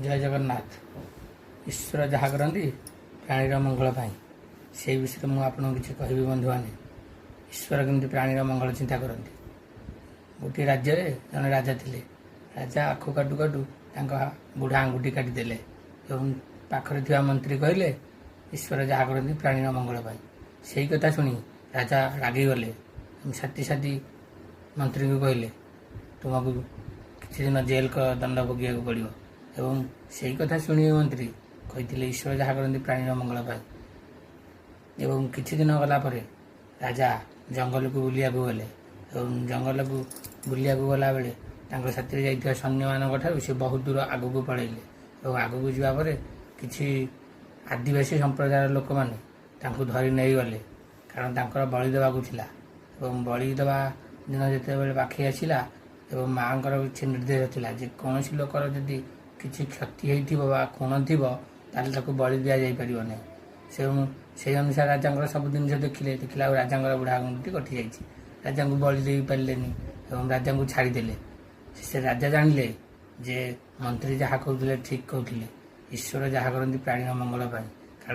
ଜୟ ଜଗନ୍ନାଥ। ଈଶ୍ୱର ଯାହା କରନ୍ତି ପ୍ରାଣୀର ମଙ୍ଗଳ ପାଇଁ, ସେଇ ବିଷୟରେ ମୁଁ ଆପଣଙ୍କୁ କିଛି କହିବି ବନ୍ଧୁମାନେ। ଈଶ୍ୱର କେମିତି ପ୍ରାଣୀର ମଙ୍ଗଳ ଚିନ୍ତା କରନ୍ତି। ଗୋଟିଏ ରାଜ୍ୟରେ ଜଣେ ରାଜା ଥିଲେ। ରାଜା ଆଖୁ କାଟୁ କାଟୁ ତାଙ୍କ ବୁଢ଼ା ଆଙ୍ଗୁଠି କାଟିଦେଲେ ଏବଂ ପାଖରେ ଥିବା ମନ୍ତ୍ରୀ କହିଲେ, "ଈଶ୍ୱର ଯାହା କରନ୍ତି ପ୍ରାଣୀର ମଙ୍ଗଳ ପାଇଁ।" ସେଇ କଥା ଶୁଣି ରାଜା ରାଗିଗଲେ ଏବଂ ସାଥୀ ସାଥୀ ମନ୍ତ୍ରୀଙ୍କୁ କହିଲେ, "ତୁମକୁ କିଛି ଦିନ ଜେଲ ଦଣ୍ଡ ଭୋଗିବାକୁ ପଡ଼ିବ।" ଏବଂ ସେଇ କଥା ଶୁଣି ମନ୍ତ୍ରୀ କହିଥିଲେ, "ଈଶ୍ୱର ଯାହା କରନ୍ତି ପ୍ରାଣୀର ମଙ୍ଗଳ ପାଇଁ।" ଏବଂ କିଛି ଦିନ ଗଲା ପରେ ରାଜା ଜଙ୍ଗଲକୁ ବୁଲିବାକୁ ଗଲେ ଏବଂ ଜଙ୍ଗଲକୁ ବୁଲିବାକୁ ଗଲାବେଳେ ତାଙ୍କ ସାଥିରେ ଯାଇଥିବା ସୈନ୍ୟମାନଙ୍କ ଠାରୁ ସେ ବହୁତ ଦୂର ଆଗକୁ ପଳେଇଲେ। ଏବଂ ଆଗକୁ ଯିବା ପରେ କିଛି ଆଦିବାସୀ ସମ୍ପ୍ରଦାୟର ଲୋକମାନେ ତାଙ୍କୁ ଧରି ନେଇଗଲେ, କାରଣ ତାଙ୍କର ବଳି ଦେବାକୁ ଥିଲା। ଏବଂ ବଳି ଦେବା ଦିନ ଯେତେବେଳେ ପାଖେଇ ଆସିଲା ଏବଂ ମାଆଙ୍କର କିଛି ନିର୍ଦ୍ଦେଶ ଥିଲା ଯେ କୌଣସି ଲୋକର ଯଦି କିଛି କ୍ଷତି ହେଇଥିବ ବା ଖୁଣ ଥିବ, ତାହେଲେ ତାକୁ ବଳି ଦିଆଯାଇପାରିବ ନାହିଁ। ସେ ସେଇ ଅନୁସାରେ ରାଜାଙ୍କର ସବୁ ଜିନିଷ ଦେଖିଲେ। ଦେଖିଲା ଆଉ ରାଜାଙ୍କର ବୁଢ଼ା ଆଙ୍ଗୁଠି କଟିଯାଇଛି। ରାଜାଙ୍କୁ ବଳି ଦେଇପାରିଲେନି ଏବଂ ରାଜାଙ୍କୁ ଛାଡ଼ିଦେଲେ। ସେ ରାଜା ଜାଣିଲେ ଯେ ମନ୍ତ୍ରୀ ଯାହା କହୁଥିଲେ ଠିକ୍ କହୁଥିଲେ। ଈଶ୍ୱର ଯାହା କରନ୍ତି ପ୍ରାଣୀର ମଙ୍ଗଳ ପାଇଁ।